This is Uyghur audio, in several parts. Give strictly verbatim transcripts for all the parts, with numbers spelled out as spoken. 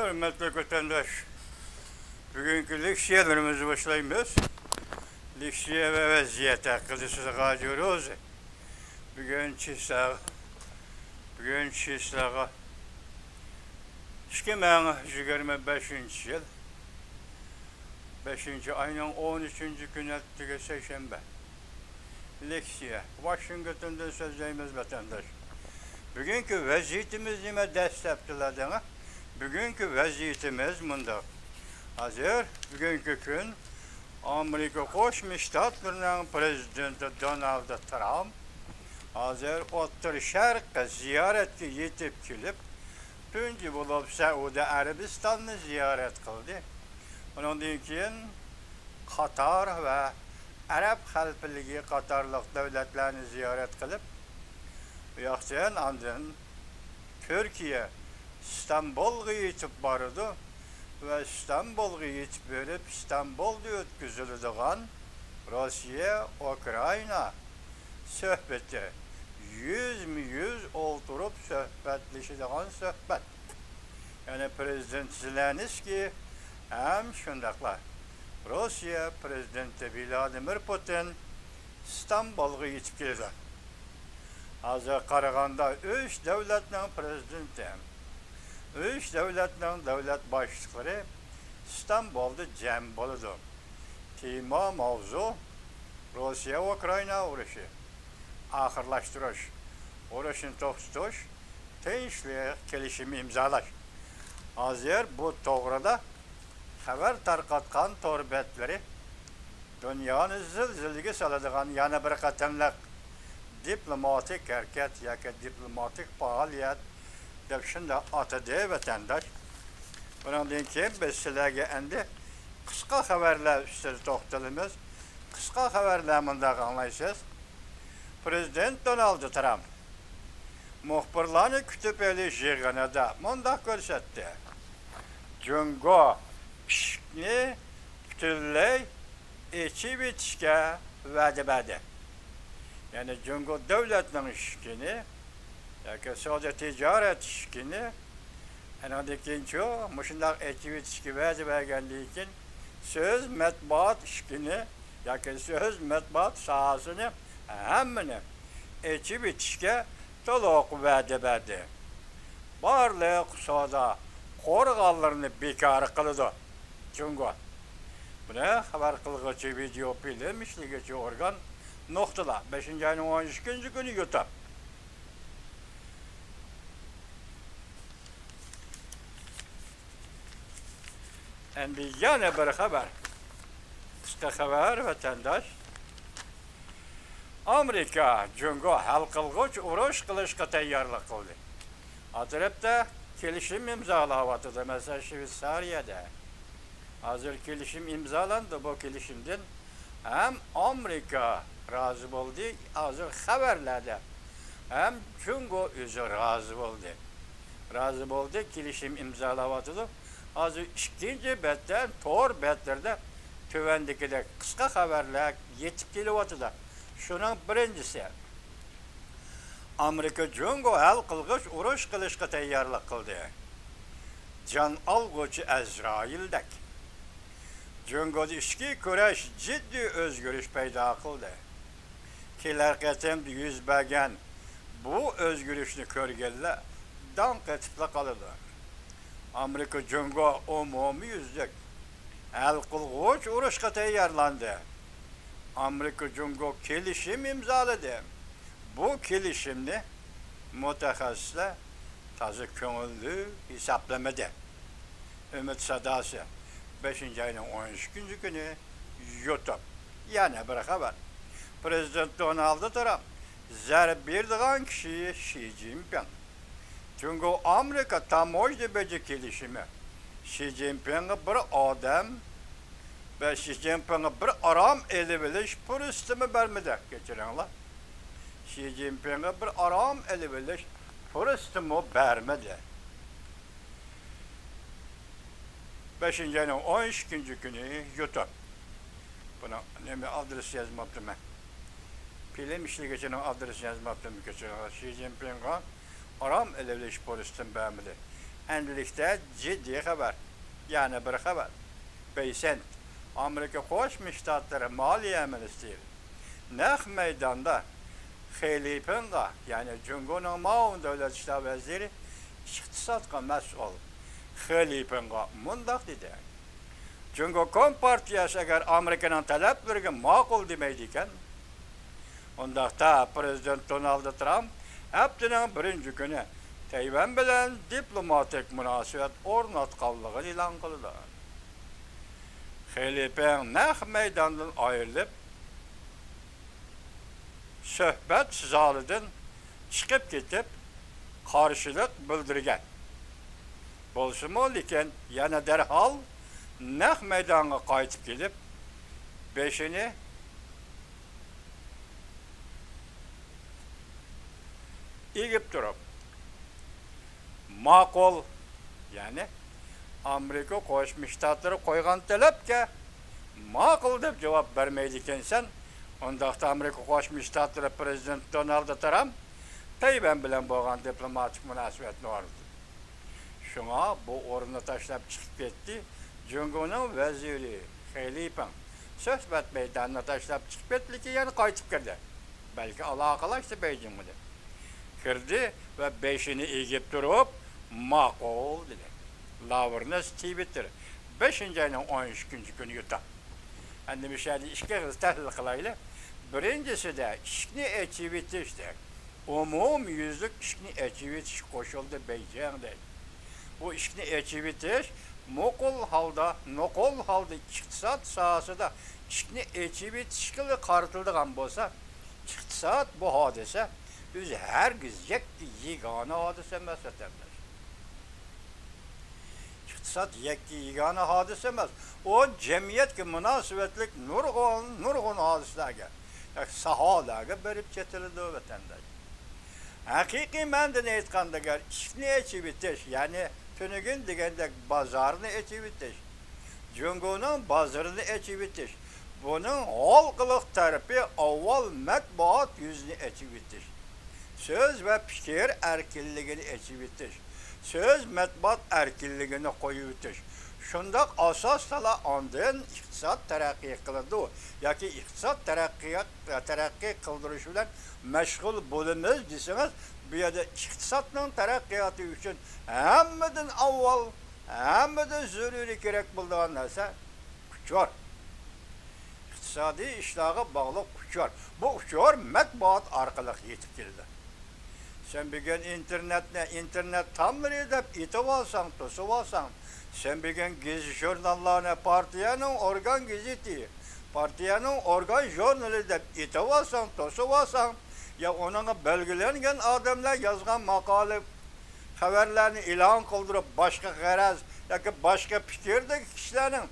ھۆرمەتلىك ۋەتەنداش، بۈگۈنكى لېكسىيەلىرىمىزنى باشلايمىز. لېكسىيە ۋە ۋەزىيەت ھەققىدە سىزگە جۇروز. بۈگۈن چىسلاغ، بۈگۈن چىسلاغ ئىككى مىڭ يىگىرمە بەشىنچى يىل، بەشىنچى ئاينىڭ ئون ئۈچىنچى كۈنى، ئەتىگە سەيشەنبە. لېكسىيە. ۋاشىنگتوندىن سۆزلەيمىز، ۋەتەنداش. بۈگۈنكى ۋەزىيىتىمىز نېمە؟ دەسلەپتىلا دەڭە. بۈگۈنكى ۋەزىيىتىمىز مۇنداق. ھازىر بۈگۈنكى كۈن ئامېرىكا قوشما شتاتلىرىنىڭ پرېزىدېنتى دونالد ترامپ ھازىر ئوتتۇرا شەرققە زىيارەتكە يېتىپ كېلىپ، تۇنجى بولۇپ سەئۇدى ئەرەبىستاننى زىيارەت قىلدى. ئۇنىڭدىن كېيىن قاتار ۋە ئەرەب خەلىپىلىكى قاتارلىق دۆلەتلەرنى زىيارەت قىلىپ، ئۇ ياقتىن ئاندىن تۈركىيە ئىستانبۇلغا يېتىپ بارىدۇ ۋە ئىستانبۇلغا يېتىپ بېرىپ، ئىستانبۇلدا ئۆتكۈزۈلىدىغان روسىيە، ئۇكرائىنا سۆھبىتى، يۈزمۇ يۈز ئولتۇرۇپ سۆھبەتلىشىدىغان سۆھبەت. يەنى پرېزىدېنت زېلېنسكىي ھەم شۇنداقلا روسىيە پرېزىدېنتى ۋلادىمىر پۇتىن ئىستانبۇلغا يېتىپ كېلىدۇ. ھازىر قارىغاندا ئۈچ دۆلەتنىڭ پرېزىدېنتى، ئۈچ دۆلەتنىڭ دۆلەت باشلىقلىرى ئىستانبۇلدا جەم بولىدۇ. تېما، ماۋزۇ: روسىيە ئۇكرائىنا ئۇرۇشى ئاخىرلاشتۇرۇش، ئۇرۇشنى توختىتىش، تىنچلىق كېلىشىمى ئىمزالاش. ھازىر بۇ توغرىدا خەۋەر تارقاتقان تور بەتلىرى دۇنيانى زىلزىلىگە سالىدىغان يەنە بىر قېتىملىق دىپلوماتىك ھەرىكەت ياكى دىپلوماتىك پائالىيەت دەپ شۇنداق ئاتىدى، ۋەتەنداش. بۇنىڭدىن كېيىن بىز سىلەرگە ئەمدى قىسقا خەۋەرلەر ئۈستىدە توختىلىمىز. قىسقا خەۋەرلەر مۇنداق، ئاڭلايسىز. پرېزىدېنت دونالد ترامپ مۇخبىرلارنى كۈتۈپ ئېلىش يىغىنىدا مۇنداق كۆرسەتتى: جۇڭگو ئىشىكنى پۈتۈنلەي ئېچىۋېتىشكە ۋەدە بەردى. يەنى جۇڭگو دۆلەتنىڭ ئىشىكىنى ياكى سودا تىجارەت ئىشىكىنى، ئانىڭدىن كېيىنچۇ مۇشۇنداق ئېچىۋېتىشكە ۋەدە بەرگەندىن كېيىن، سۆز مەتبۇئات ئىشىكىنى ياكى سۆز مەتبۇئات ساھەسىنى ھەممىنى ئېچىۋېتىشكە تولۇق ۋەدە بەردى. بارلىق سودا قورغانلىرىنى بىكار قىلىدۇ جۇڭگو. بۇنى خەۋەر قىلغۇچى ۋىدېئو فىلىم ئىشلىگۈچى ئورگان نۇقتىلار، بەشىنچى ئاينىڭ ئون ئىككىنچى كۈنى يۇتۇپ. ئەمدى يەنە بىر خەۋەر. قىسقا خەۋەر، ۋەتەنداش. ئامېرىكا جۇڭگو ھەل قىلغۇچ ئۇرۇش قىلىشقا تەييارلىق قىلدى. ئا تەرەپتە كېلىشىم ئىمزالاۋاتىدۇ، مەسىلەن، شۋېتسارىيەدە. ھازىر كېلىشىم ئىمزالاندى، بۇ كېلىشىمدىن ھەم ئامېرىكا رازى بولدى، ھازىر خەۋەرلەردە ھەم جۇڭگو ئۆزى رازى بولدى. رازى بولدى، كېلىشىم ئىمزالاۋاتىدۇ. ھازىر ئىككىنچى بەتتە، تور بەتلىرىدە تۆۋەندىكىدەك قىسقا خەۋەرلەر يېتىپ كېلىۋاتىدۇ. شۇنىڭ بىرىنچىسى، ئامېرىكا جۇڭگو ھەل قىلغۇچ ئۇرۇش قىلىشقا تەييارلىق قىلدى. جان ئالغۇچى ئەزرائىلدەك. جۇڭگودا ئىچكى كۈرەش جىددىي ئۆزگىرىش پەيدا قىلدى. كېلەر قېتىمدا يۈز بەرگەن بۇ ئۆزگىرىشنى كۆرگەنلەر داڭ قېتىپلا قالىدۇ. ئامېرىكا جۇڭگو ئومۇميۈزلۈك ھەل قىلغۇچ ئۇرۇشقا تەييارلاندى. ئامېرىكا جۇڭگو كېلىشىم ئىمزالىدى. بۇ كېلىشىمنى مۇتەخەسسىسلەر تازا كۆڭۈللۈك ھېسابلىمىدى. ئۈمىد ساداسى، بەشىنچى ئاينىڭ ئون ئىككىنچى كۈنى يۇتۇپ. يەنە بىر خەۋەر. پرېزىدېنت دونالد ترامپ زەربە بېرىدىغان كىشى شى جىنپىڭ. جۇڭگو ئامېرىكا تاموژنا بېجى كېلىشىمى شى جىنپىڭغا بىر ئادەم ۋە شى جىنپىڭغا بىر ئارام ئېلىۋېلىش پۇرسىتىمۇ بەرمىدى. كەچۈرۈڭلار. شى جىنپىڭغا بىر ئارام ئېلىۋېلىش پۇرسىتىمۇ بەرمىدى. بەشىنچى ئاينىڭ ئون ئىككىنچى كۈنى يۇتۇپ. بۇنىڭ نېمە ئادرېسى يازماپتىمەن؟ فىلىم ئىشلىگۈچىنىڭ ئادرېسىنى يازماپتىمەن، كەچۈرۈڭلار. شى جىنپىڭغا ئارام ئېلىۋېلىش پۇرسىتىنى بەرمىدى. ئەندىلىكتە جىددىي خەۋەر. يەنە بىر خەۋەر. بېيسېنت، ئامېرىكا قوشما شتاتلىرى مالىيە مىنىستىرى نەق مەيداندا خې لىپىڭغا، يەنى جۇڭگونىڭ مۇئاۋىن دۆلەت ئىشلار ۋەزىرى، ئىقتىسادقا مەسئۇل خې لىپىڭغا مۇنداق دېدى: جۇڭگو كومپارتىيەسى ئەگەر ئامېرىكىنىڭ تەلەپلىرىگە ماقۇل دېمەيدىكەن، ئۇنداقتا پىرېزىدېنت دونالد ترامپ ھەپتىنىڭ بىرىنچى كۈنى تەيۋەن بىلەن دىپلوماتىك مۇناسىۋەت ئورناتقانلىقىنى ئېلان قىلىدۇ. خې لىپىڭ نەق مەيداندىن ئايرىلىپ، سۆھبەت زالىدىن چىقىپ كېتىپ، قارشىلىق بىلدۈرگەن بولسىمۇ، لېكىن يەنە دەرھال نەق مەيدانغا قايتىپ كېلىپ، بېشىنى ئېگىپ تۇرۇپ، ماقۇل، يەنى ئامېرىكا قوشما شتاتلىرى قويغان تەلەپكە ماقۇل دەپ جاۋاب بەرمەيدىكەنسەن، ئۇنداقتا ئامېرىكا قوشما شتاتلىرى پىرېزىدېنتى دونالد ترامپ تەيۋەن بىلەن بولغان دىپلوماتىك مۇناسىۋەتنى ئورنىتىدۇ. شۇڭا بۇ ئورۇننى تاشلاپ چىقىپ كەتتى. جۇڭگونىڭ ۋەزىرى خې لىپىڭ سۆھبەت مەيدانىنى تاشلاپ چىقىپ كەتتى، لېكىن يەنە قايتىپ كىردى. بەلكى ئالاقىلاشتى بېيجىڭ بىلەن. كىردى ۋە بېشىنى ئېگىپ تۇرۇپ، ماقۇل دېدى. لاۋرېنس تىۋىتېر، بەشىنچى ئاينىڭ ئون ئىككىنچى كۈنى يوتاپ. ئەمدى مۇشۇ يەردە ئىككى خىل تەھلىل قىلايلى. بىرىنچىسىدە، ئىشىكنى ئېچىۋېتىش دەيدۇ. ئومۇميۈزلۈك ئىشىكنى ئېچىۋېتىش قوشۇلدى بېيجىڭ دەيدۇ. بۇ ئىشىكنى ئېچىۋېتىش مۇقۇل ھالدا، نوقۇل ھالدا ئىقتىساد ساھەسىدە ئىشىكنى ئېچىۋېتىشكىلا قارىتىلىدىغان بولسا، ئىقتىساد بۇ ھادىسە ئۆزى ھەرگىز يەككە يېگانە ھادىسە ئەمەس، ۋەتەنداش. ئىقتىساد يەككە يېگانە ھادىسە ئەمەس. ئۇ جەمئىيەتكە مۇناسىۋەتلىك نۇرغۇن، نۇرغۇن ھادىسىلەرگە، ياكى ساھەلەرگە بېرىپ چېتىلىدۇ، ۋەتەنداش. ھەقىقىي مەنىدىن ئېيتقاندا، ئەگەر ئىشىكنى ئېچىۋېتىش، يەنى تۈنۈگۈن دېگەندەك بازارنى ئېچىۋېتىش، جۇڭگونىڭ بازىرىنى ئېچىۋېتىش، بۇنىڭ ھالقىلىق تەرىپى ئاۋۋال مەتبۇئات يۈزىنى ئېچىۋېتىش، سۆز ۋە پىكىر ئەركىنلىكىنى ئېچىۋېتىش، سۆز، مەتبۇئات ئەركىنلىكىنى قويۇۋېتىش. شۇنداق ئاساستىلا ئاندىن ئىقتىساد تەرەققىي قىلىدۇ ياكى ئىقتىساد تەرەققىيات، تەرەققىي قىلدۇرۇش بىلەن مەشغۇل بولىمىز دېسىڭىز، بۇ يەردە ئىقتىسادنىڭ تەرەققىياتى ئۈچۈن ھەممىدىن ئاۋۋال، ھەممىدىن زۆرۈرىي كېرەك بولىدىغان نەرسە ئۇچۇر. ئىقتىسادىي ئىشلارغا باغلىق ئۇچۇر. بۇ ئۇچۇر مەتبۇئات ئارقىلىق يېتىپ كېلىدۇ. سەن بۈگۈن ئىنتېرنېتنى ئىنتېرنېت تاملىرى دەپ ئېتىۋالساڭ، توسۇۋالساڭ، سەن بۈگۈن گېزىت-ژۇرناللارنى پارتىيەنىڭ ئورگان گېزىتى، پارتىيەنىڭ ئورگان ژۇرنىلى دەپ ئېتىۋالساڭ، توسۇۋالساڭ، يا ئۇنىڭغا بەلگىلەنگەن ئادەملەر يازغان ماقالە، خەۋەرلەرنى ئېلان قىلدۇرۇپ، باشقا غەرەز ياكى باشقا پىكىردىكى كىشىلەرنىڭ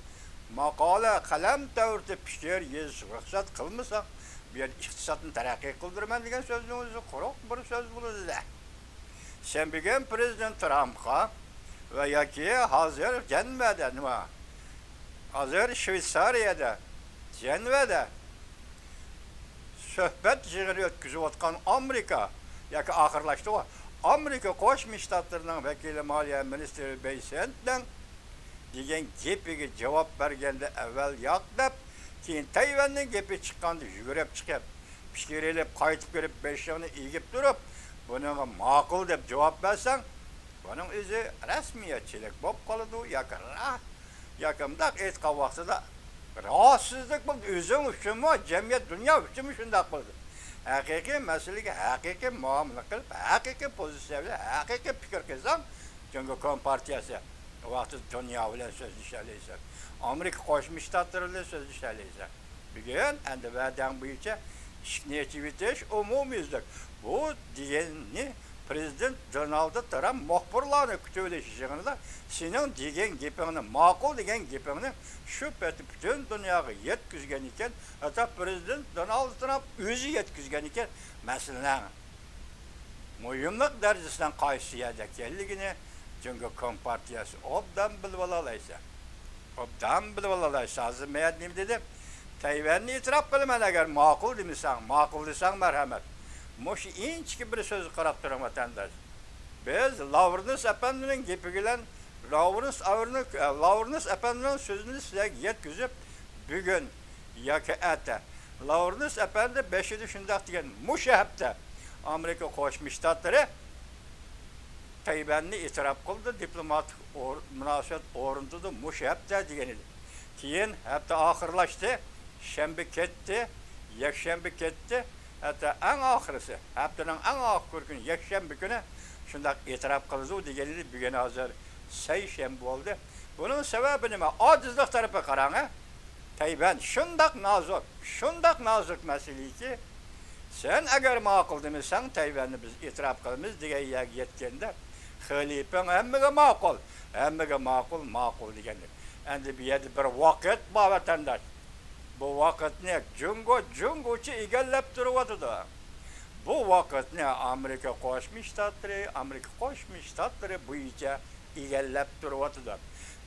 ماقالە، قەلەم تەۋرىتىپ پىكىر يېزىشقا رۇخسەت قىلمىساڭ، بۇ يەردە ئىقتىسادنى تەرەققىي قىلدۇرىمەن دېگەن سۆزنىڭ ئۆزى قۇرۇق بىر سۆز بولىدۇ-دە. سەن بۈگۈن پىرېزىدېنت ترامپقا ۋە ياكى ھازىر جەنۋەدە، نېمە، ھازىر شۋېتسارىيەدە، جەنۋەدە سۆھبەت يىغىنى ئۆتكۈزۈۋاتقان ئامېرىكا ياكى ئاخىرلاشتى، ئامېرىكا قوشما شتاتلىرىنىڭ ۋەكىلى مالىيە مىنىستىرى بېيسېنتنىڭ دېگەن گېپىگە جاۋاب بەرگەندە، ئەۋۋەل ياق دەپ، كېيىن تەيۋەننىڭ گېپى چىققاندا يۈگۈرۈپ چىقىپ، پىكىر ئېلىپ، قايتىپ كىرىپ، بېشىڭنى ئېگىپ تۇرۇپ، بۇنىڭغا ماقۇل دەپ جاۋاب بەرسەڭ، بۇنىڭ ئۆزى رەسمىيەتچىلىك بولۇپ قالىدۇ ياكى را-، ياكى مۇنداق ئېيتقان ۋاقتىدا راھەتسىزلىك بولىدۇ. ئۆزۈڭ ئۈچۈنمۇ، جەمئىيەت، دۇنيا ئۈچۈنمۇ شۇنداق بولىدۇ. ھەقىقىي مەسىلىگە ھەقىقىي مۇئامىلە قىلىپ، ھەقىقىي پوزىتسىيە بىلەن ھەقىقىي پىكىر قىلساڭ، جۇڭگو كومپارتىيەسى ۋاقتىدا دۇنيا بىلەن سۆزلىشەلەيسەن. ئامېرىكا قوشما شتاتلىرى بىلەن سۆزلىشەلەيسەن. بۈگۈن ئەمدى ۋەدەڭ بويىچە ئىشىكنى ئېچىۋېتىش ئومۇميۈزلۈك. بۇ دېگەننى پىرېزىدېنت دونالد ترامپ مۇخبىرلارنى كۈتۈۋېلىش يىغىنىدا سېنىڭ دېگەن گېپىڭنى، ماقۇل دېگەن گېپىڭنى شۇ پېتى پۈتۈن دۇنياغا يەتكۈزگەن ئىكەن. ھەتتا پىرېزىدېنت دونالد ترامپ ئۆزى يەتكۈزگەن ئىكەن. مەسىلىنىڭ مۇھىملىق دەرىجىسىنىڭ قايسى يەردە ئىكەنلىكىنى جۇڭگو كومپارتىيەسى ئوبدان بىلىۋالالايسەن. ئوبدان بىلىۋالالايسەن. ھازىر مەن نېمە دېدىم؟ تەيۋەننى ئېتىراپ قىلىمەن، ئەگەر ماقۇل دېمىسەڭ، ماقۇل دېسەڭ، مەرھەمەت. مۇشۇ ئىنچىكە بىر سۆزگە قاراپ تۇرۇڭ، ۋەتەنداش. بىز لاۋرېنس ئەپەندىنىڭ گېپى بىلەن، لاۋرېنس ئەۋرىنىڭ، لاۋرېنس ئەپەندىنىڭ سۆزىنى سىلەرگە يەتكۈزۈپ، بۈگۈن ياكى ئەتە لاۋرېنس ئەپەندى بېشىدا شۇنداق دېگەن، مۇشۇ ھەپتە ئامېرىكا قوشما شتاتلىرى تەيۋەننى ئېتىراپ قىلدى، دىپلوماتىك ئور-، مۇناسىۋەت ئورنىتىدۇ مۇشۇ ھەپتە دېگەن ئىدى. كېيىن ھەپتە ئاخىرلاشتى، شەنبە كەتتى، يەكشەنبە كەتتى، ھەتتا ئەڭ ئاخىرىسى، ھەپتىنىڭ ئەڭ ئاخىرقى كۈنى، يەكشەنبە كۈنى شۇنداق ئېتىراپ قىلىدۇ دېگەن ئىدى. بۈگۈن ھازىر سەيشەنبە بولدى. بۇنىڭ سەۋەبى نېمە؟ ئاجىزلىق تەرىپىگە قاراڭ، ھە؟ تەيۋەن شۇنداق نازۇك، شۇنداق نازۇك مەسىلىكى، سەن ئەگەر ماقۇل دېمىسەڭ، تەيۋەننى بىز ئېتىراپ قىلىمىز دېگەن يەرگە يەتكەندە، خەلىپەڭ ھەممىگە ماقۇل، ھەممىگە ماقۇل، ماقۇل دېگەندە. ئەمدى بۇ يەردە بىر ۋاقىت بار، ۋەتەنداش. بۇ ۋاقىتنى جۇڭگو، جۇڭگوچە ئىگىلەپ تۇرۇۋاتىدۇ. بۇ ۋاقىتنى ئامېرىكا قوشما شتاتلىرى، ئامېرىكا قوشما شتاتلىرى بويىچە ئىگىلەپ تۇرۇۋاتىدۇ.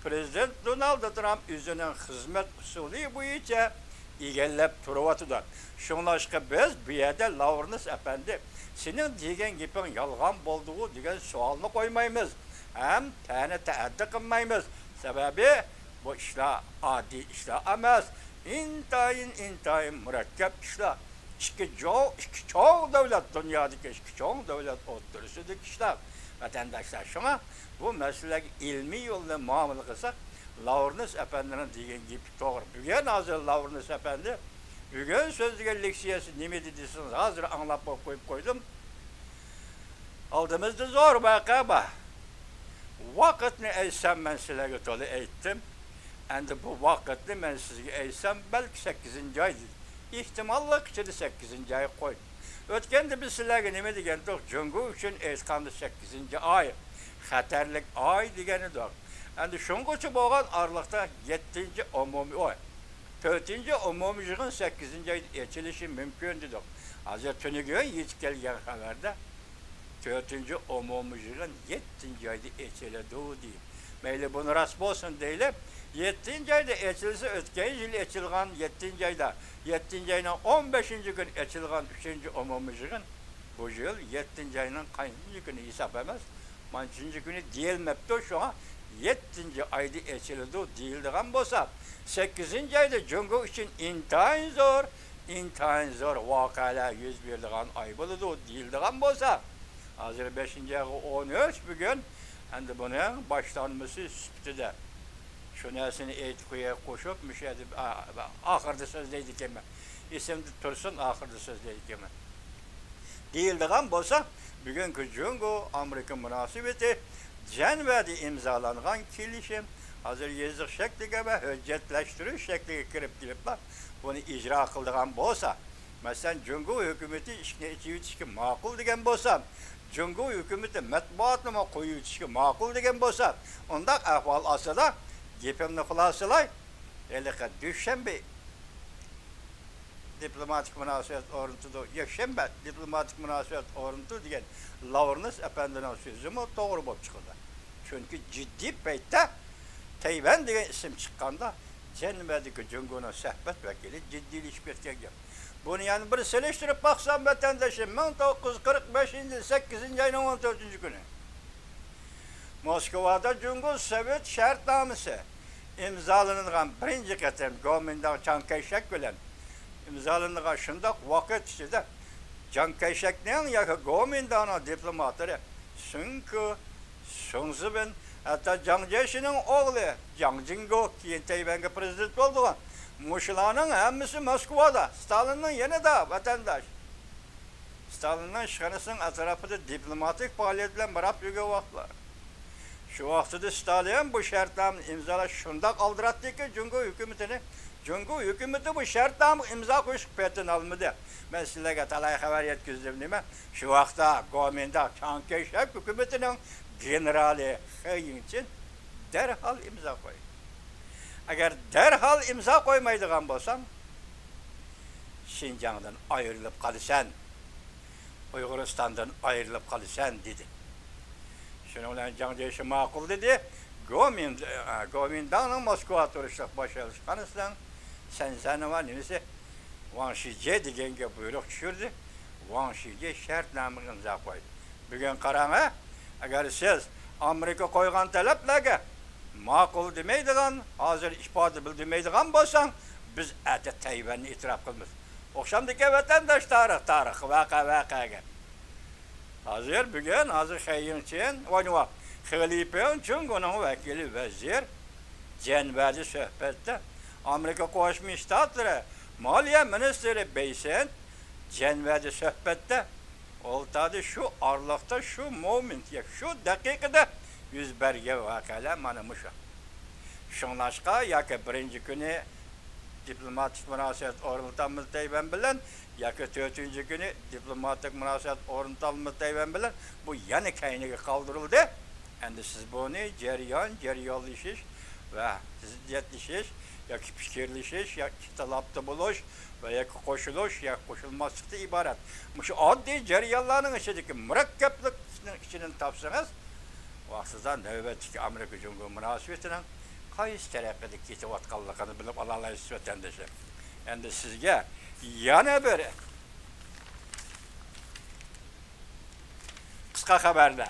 پىرېزىدېنت دونالد ترامپ ئۆزىنىڭ خىزمەت ئۇسۇلى بويىچە ئىگىلەپ تۇرۇۋاتىدۇ. شۇڭلاشقا بىز بۇ يەردە لاۋرېنس ئەپەندى، سېنىڭ دېگەن گېپىڭ يالغان بولدىغۇ دېگەن سوئالنى قويمايمىز ھەم تەنە تەئەددى قىلمايمىز. سەۋەبى، بۇ ئىشلار ئاددىي ئىشلار ئەمەس. ئىنتايىن، ئىنتايىن مۇرەككەپ ئىشلار. ئىككى جو-، ئىككى چوڭ دۆلەت، دۇنيادىكى ئىككى چوڭ دۆلەت ئوتتۇرىسىدىكى ئىشلار، ۋەتەنداشلار. شۇڭا بۇ مەسىلىلەرگە ئىلمىي يولدا مۇئامىلە قىلساق، لاۋرېنس ئەپەندىنىڭ دېگەن گېپى توغرا. بۈگۈن ھازىر لاۋرېنس ئەپەندى بۈگۈن سۆزلىگەن لېكسىيەسى نېمىدى دېسىڭىز، ھازىر ئاڭلاپ بولۇپ قويۇپ قويدۇم. ئالدىمىزدا زور ۋەقە بار. ۋاقىتنى ئېيتسام، مەن سىلەرگە تولا ئېيتتىم. ئەمدى بۇ ۋاقىتنى مەن سىزگە ئېيتسام، بەلكى سەككىزىنچى ئاي دېدى. ئېھتىماللىق ئىچىدە سەككىزىنچى ئاي قوي. ئۆتكەندە بىز سىلەرگە نېمە دېگەنتۇق؟ جۇڭگو ئۈچۈن ئېيتقاندا سەككىزىنچى ئاي، خەتەرلىك ئاي دېگەنىدۇق. ئەمدى شۇڭغىچە بولغان ئارىلىقتا يەتتىنچى ئومۇمىي، ئوي، تۆتىنچى ئومۇمىي يىغىن سەككىزىنچى ئايدا ئېچىلىشى مۇمكىن دېدۇق. ھازىر تۈنۈگۈن يېتىپ كەلگەن خەۋەردە تۆتىنچى ئومۇمىي يىغىن يەتتىنچى ئايدا ئېچىلىدۇ دېدى. مەيلى، بۇنى راست بولسۇن دەيلى. يەتتىنچى ئايدا ئېچىلسا، ئۆتكەن يىل ئېچىلغان يەتتىنچى ئايدا، يەتتىنچى ئاينىڭ ئون بەشىنچى كۈنى ئېچىلغان ئۈچىنچى ئومۇمىي يىغىن بۇ يىل يەتتىنچى ئاينىڭ قانچىنچى كۈنى ھېساب ئەمەس، مانچىنچى كۈنى دېيىلمەپتۇ. شۇڭا يەتتىنچى ئايدا ئېچىلىدۇ دېيىلىدىغان بولسا، سەككىزىنچى ئايدا جۇڭگو ئۈچۈن ئىنتايىن زور، ئىنتايىن زور ۋەقەلەر يۈز بېرىدىغان ئاي بولىدۇ دېيىلىدىغان بولسا، ھازىر بەشىنچى ئايغا ئون ئۈچ بۈگۈن، ئەمدى بۇنىڭ باشلانمىسى سۈپىتىدە شۇ نەرسىنى ئېيتىپ قوياي، قوشۇپ، مۇشۇ يەردە، ئا-، ئا-، ئاخىرىدا سۆزلەيدىكەنمەن. ئېسىمدە تۇرسۇن، ئاخىرىدا سۆزلەيدىكەنمەن. دېيىلىدىغان بولسا، بۈگۈنكى جۇڭگو ئامېرىكا مۇناسىۋىتى جەنۋەدە ئىمزالانغان كېلىشىم ھازىر يېزىق شەكلىگە ۋە ھۆججەتلەشتۈرۈش شەكلىگە كىرىپ كېلىپلا، بۇنى ئىجرا قىلىدىغان بولسا، مەسىلەن، جۇڭگو ھۆكۈمىتى ئىشىكنى ئېچىۋېتىشكە ماقۇل دېگەن بولسا، جۇڭگو ھۆكۈمىتى مەتبۇئاتنىمۇ قويۇۋېتىشكە ماقۇل دېگەن بولسا، ئۇنداق ئەھۋال ئاستىدا گېپىمنى خۇلاسىلاي، ھېلىقى دۈشەنبە دىپلوماتىك مۇناسىۋەت ئورنىتىدۇ، يەكشەنبە دىپلوماتىك مۇناسىۋەت ئورنىتىدۇ دېگەن لاۋرېنس ئەپەندىنىڭ سۆزىمۇ توغرا بولۇپ چىقىدۇ. چۈنكى جىددىي پەيتتە تەيۋەن دېگەن ئىسىم چىققاندا، جەنۋەدىكى جۇڭگونىڭ سۆھبەت ۋەكىلى جىددىيلىشىپ كەتكەن گەپ. بۇنى يەنە بىر سېلىشتۇرۇپ باقسام، ۋەتەندىشىم، مىڭ توققۇز يۈز قىرىق بەشىنچى يىل سەككىزىنچى ئاينىڭ ئون تۆتىنچى كۈنى موسكۋادا جۇڭگو سوۋېت شەرتنامىسى ئىمزالىنىدىغان بىرىنچى قېتىم گومىنداڭ چياڭ كەيشەك بىلەن ئىمزالىنىدىغان شۇنداق ۋاقىت ئىچىدە، جياڭ كەيشەكنىڭ ياكى گومىنداڭنىڭ دىپلوماتلىرى سۈڭكۇ، سۇڭزىۋېن، ھەتتا جياڭ جيېشىنىڭ ئوغلى جياڭ جىڭگو، كېيىن تەيۋەنگە پىرېزىدېنت بولىدىغان، مۇشۇلارنىڭ ھەممىسى موسكۋادا، ستالىننىڭ يېنىدا، ۋەتەنداش. ستالىننىڭ ئىشخانىسىنىڭ ئەتراپىدا دىپلوماتىك پائالىيەت بىلەن ماراپ يۈرگەن ۋاقىتلار. شۇ ۋاقتىدا ستالىن بۇ شەرتنامىنى ئىمزالاش شۇنداق ئالدىراتتىكى، جۇڭگو ھۆكۈمىتىنى، جۇڭگو ھۆكۈمىتى بۇ شەرتنامىغا ئىمزا قويۇشقا پېتىنالمىدى. مەن سىلەرگە تالاي خەۋەر يەتكۈزدۈم نېمە؟ شۇ ۋاقىتتا گومىنداڭ چياڭ كەيشەك ھۆكۈمىتىنىڭ گېنېرالى خې يىڭچىن دەرھال ئىمزا قويدى. ئەگەر دەرھال ئىمزا قويمايدىغان بولساڭ، شىنجاڭدىن ئايرىلىپ قالىسەن، ئۇيغۇرىستاندىن ئايرىلىپ قالىسەن، دېدى. شۇنىڭ بىلەن جياڭ جيېشى ماقۇل دېدى. گومىن-، گومىنداڭنىڭ موسكۋا تۇرۇشلۇق باش ئەلچىخانىسىنىڭ سەنسەنىۋا نېمىسى، ۋاڭ شىجيې دېگەنگە بۇيرۇق چۈشۈردى. ۋاڭ شىجيې شەرتنامىغا ئىمزا قويدى. بۈگۈن قاراڭ، ھە، ئەگەر سىز ئامېرىكا قويغان تەلەپلەرگە ماقۇل دېمەيدىغان، ھازىر ئىپادە بىلدۈرمەيدىغان بولساڭ، بىز ئەتە تەيۋەننى ئېتىراپ قىلىمىز. ئوخشامدىكەن ۋەتەنداش، تارىخ، تارىخ، ۋەقە، ۋەقەگە. ھازىر، بۈگۈن، ھازىر خەي يىڭچىن، ۋانيۇا، خې لىپىڭ، جۇڭگونىڭ ۋەكىلى ۋەزىر جەنۋەدە سۆھبەتتە. ئامېرىكا قوشما شتاتلىرى مالىيە مىنىستىرى بېيسېنت جەنۋەدە سۆھبەتتە. ئولتۇردى، شۇ ئارىلىقتا، شۇ مومېنت، شۇ دەقىقىدە يۈز بەرگەن ۋەقەلەر مانا مۇشۇ. شۇڭلاشقا، ياكى بىرىنچى كۈنى دىپلوماتىك مۇناسىۋەت ئورنىتالمىدى تەيۋەن بىلەن، ياكى تۆتىنچى كۈنى دىپلوماتىك مۇناسىۋەت ئورنىتالمىدى تەيۋەن بىلەن، بۇ يەنە كەينىگە قالدۇرۇلدى. ئەمدى سىز بۇنى جەريان، جەريانلىشىش ۋە زىددىيەتلىشىش ياكى پىكىرلىشىش ياكى ئىختىلاپتا بولۇش ۋە ياكى قوشۇلۇش ياكى قوشۇلماسلىقتىن ئىبارەت مۇشۇ ئاددىي جەريانلارنىڭ ئىچىدىكى مۇرەككەپلىكنىڭ ئىچىدىن تاپسىڭىز، ۋاقتىدا نۆۋەتتىكى ئامېرىكا جۇڭگو مۇناسىۋىتىنىڭ قايسى تەرەپكە كېتىۋاتقانلىقىنى بىلىپ ئالالايسىز، ۋەتەندىشىم. ئەمدى سىزگە يەنە بىر قىسقا خەۋەردە،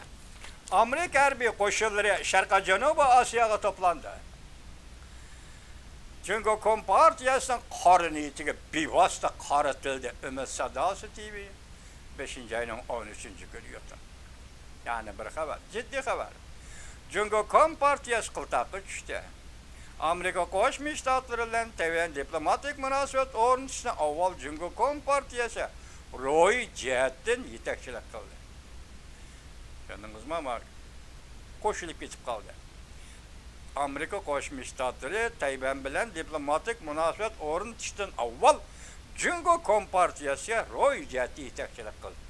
ئامېرىكا ھەربىي قوشۇنلىرى شەرقىي جەنۇبىي ئاسىياغا توپلاندى. جۇڭگو كومپارتىيەسىنىڭ قارا نىيىتىگە بىۋاسىتە قارىتىلدى. ئۈمىد ساداسى تىۋى، بەشىنچى ئاينىڭ ئون ئۈچىنچى كۈنى يۇتۇم. يەنە بىر خەۋەر، جىددىي خەۋەر. جۇڭگو كومپارتىيەسى قىلتاققا چۈشتى. ئامېرىكا قوشما شتاتلىرى بىلەن تەيۋەن دىپلوماتىك مۇناسىۋەت ئورنىتىشنى ئاۋۋال جۇڭگو كومپارتىيەسى روھىي جەھەتتىن يېتەكچىلىك قىلدى. چۈشەندىڭىزمۇ؟ ما-، قوشۇلۇپ كېتىپ قالدى. ئامېرىكا قوشما شتاتلىرى تەيۋەن بىلەن دىپلوماتىك مۇناسىۋەت ئورنىتىشتىن ئاۋۋال جۇڭگو كومپارتىيەسىگە روھىي جەھەتتە يېتەكچىلىك قىلدى.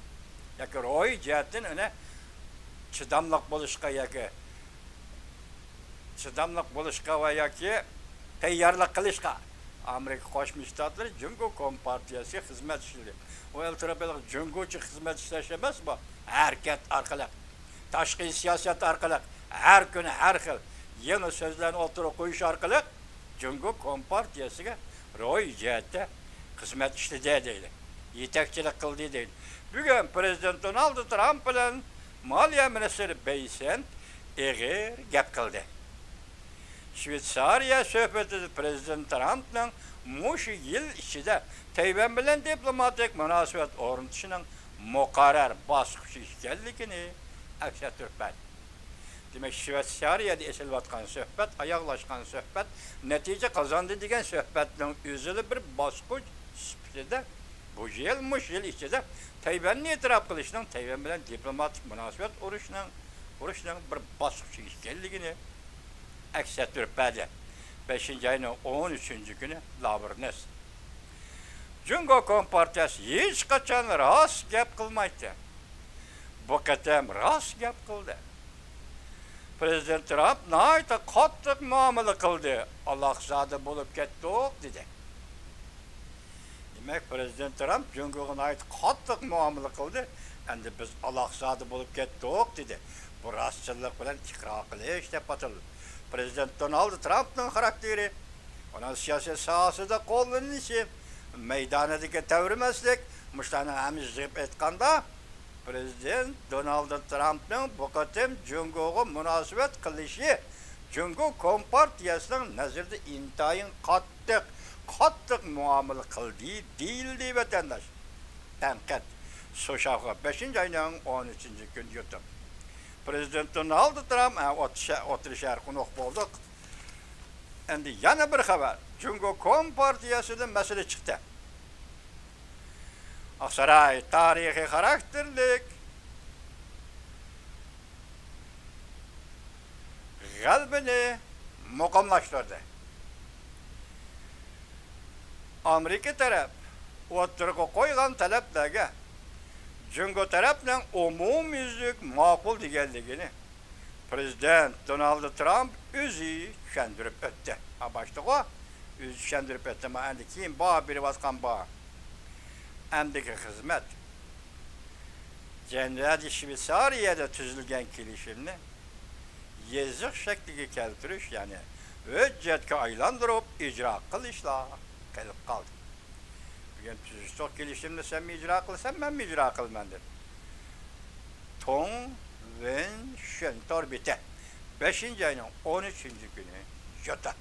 ياكى روھىي جەھەتتىن ئۇنى چىداملىق بولۇشقا ياكى، چىداملىق بولۇشقا ۋە ياكى تەييارلىق قىلىشقا ئامېرىكا قوشما شتاتلىرى جۇڭگو كومپارتىيەسىگە خىزمەت ئىشلىدى. ئۇ ئېلتىروپىيەلىك جۇڭگوچە خىزمەت ئىشلەش ئەمەس بۇ. ھەرىكەت ئارقىلىق، تاشقى سىياسەت ئارقىلىق، ھەر كۈنى ھەر خىل يېڭى سۆزلەرنى ئوتتۇرىغا قويۇش ئارقىلىق جۇڭگو كومپارتىيەسىگە روھىي جەھەتتە خىزمەت ئىشلىدى دەيدۇ. يېتەكچىلىك قىلدى دەيدۇ. بۈگۈن پىرېزىدېنت دونالد ترامپ بىلەن مالىيە مىنىستىرى بېيسېنت ئېغىر گەپ قىلدى. شۋېتسارىيە سۆھبىتىدە پىرېزىدېنت ترامپنىڭ مۇشۇ يىل ئىچىدە تەيۋەن بىلەن دىپلوماتىك مۇناسىۋەت ئورنىتىشنىڭ مۇقەررەر باسقۇچى ئىكەنلىكىنى ئەكس ئەتتۈرۈپ بەردى. دېمەك، شۋېتسارىيەدە ئېچىلىۋاتقان سۆھبەت، ئاياغلاشقان سۆھبەت، نەتىجە قازاندى دېگەن سۆھبەتنىڭ ئۆزىلا بىر باسقۇچ سۈپىتىدە بۇ يىل، مۇشۇ يىل ئىچىدە تەيۋەننى ئېتىراپ قىلىشنىڭ، تەيۋەن بىلەن دىپلوماتىك مۇناسىۋەت ئۇرۇشنىڭ، ئۇرۇشنىڭ بىر باسقۇچى ئىكەنلىكىنى ئەكس ئەتتۈرۈپ بەردى. بەشىنچى ئاينىڭ ئون ئۈچىنچى كۈنى لابرنېس. جۇڭگو كومپارتىيەسى ھېچقاچان راست گەپ قىلمايتتى. بۇ قېتىم راست گەپ قىلدى. پىرېزىدېنت ترامپ ناھايىتى قاتتىق مۇئامىلە قىلدى، ئالاقزادە بولۇپ كەتتۇق، دېدى. دېمەك، پىرېزىدېنت ترامپ جۇڭگوغا ناھايىتى قاتتىق مۇئامىلە قىلدى، ئەمدى بىز ئالاقزادە بولۇپ كەتتۇق، دېدى. بۇ راستچىللىق بىلەن ئىقرار قىلىش دەپ ئاتىلىدۇ. پىرېزىدېنت دونالد ترامپنىڭ خاراكتېرى، ئۇنىڭ سىياسىي ساھەسىدە قوللىنىلىشى، مەيدانىدىكى تەۋرىمەسلىك، مۇشۇلارنىڭ ھەممىسى يىغىپ ئېيتقاندا، پىرېزىدېنت دونالد ترامپنىڭ بۇ قېتىم جۇڭگوغا مۇناسىۋەت قىلىشى جۇڭگو كومپارتىيەسىنىڭ نەزىرىدە ئىنتايىن قاتتىق، قاتتىق مۇئامىلە قىلدى، دېيىلدى، ۋەتەنداش. تەنقىد. سۇشاخۇا، بەشىنچى ئاينىڭ ئون ئۈچىنچى كۈنى يۇتۇم. پىرېزىدېنت دونالد ترامپ، ھە، ئوتتۇرا شە-، ئوتتۇرا شەرققە نوق بولدۇق. ئەمدى يەنە بىر خەۋەر. جۇڭگو كومپارتىيەسىدىن مەسىلە چىقتى. ئاقساراي تارىخىي خاراكتېرلىك غەلىبىنى مۇقىملاشتۇردى. ئامېرىكا تەرەپ ئوتتۇرىغا قويغان تەلەپلەرگە جۇڭگو تەرەپنىڭ ئومۇميۈزلۈك ماقۇل دېگەنلىكىنى پىرېزىدېنت دونالد ترامپ ئۆزى چۈشەندۈرۈپ ئۆتتى. ھا، باشتىغۇ ئۆزى چۈشەندۈرۈپ ئۆتتى. ما ئەمدى كېيىن بار بېرىۋاتقان بار. ئەمدىكى خىزمەت جەنۋەدە شۋېتسارىيەدە تۈزۈلگەن كېلىشىمنى يېزىق شەكلىگە كەلتۈرۈش، يەنى ھۆججەتكە ئايلاندۇرۇپ ئىجرا قىلىشلا قېلىپ قالدى. بۈگۈن تۈزۈشتۇق كېلىشىمنى، سەنمۇ ئىجرا قىلىسەن، مەنمۇ ئىجرا قىلىمەن دېدى. توڭ ۋېن شۈەن تور بېتى. بەشىنچى ئاينىڭ ئون ئۈچىنچى كۈنى، جوتا.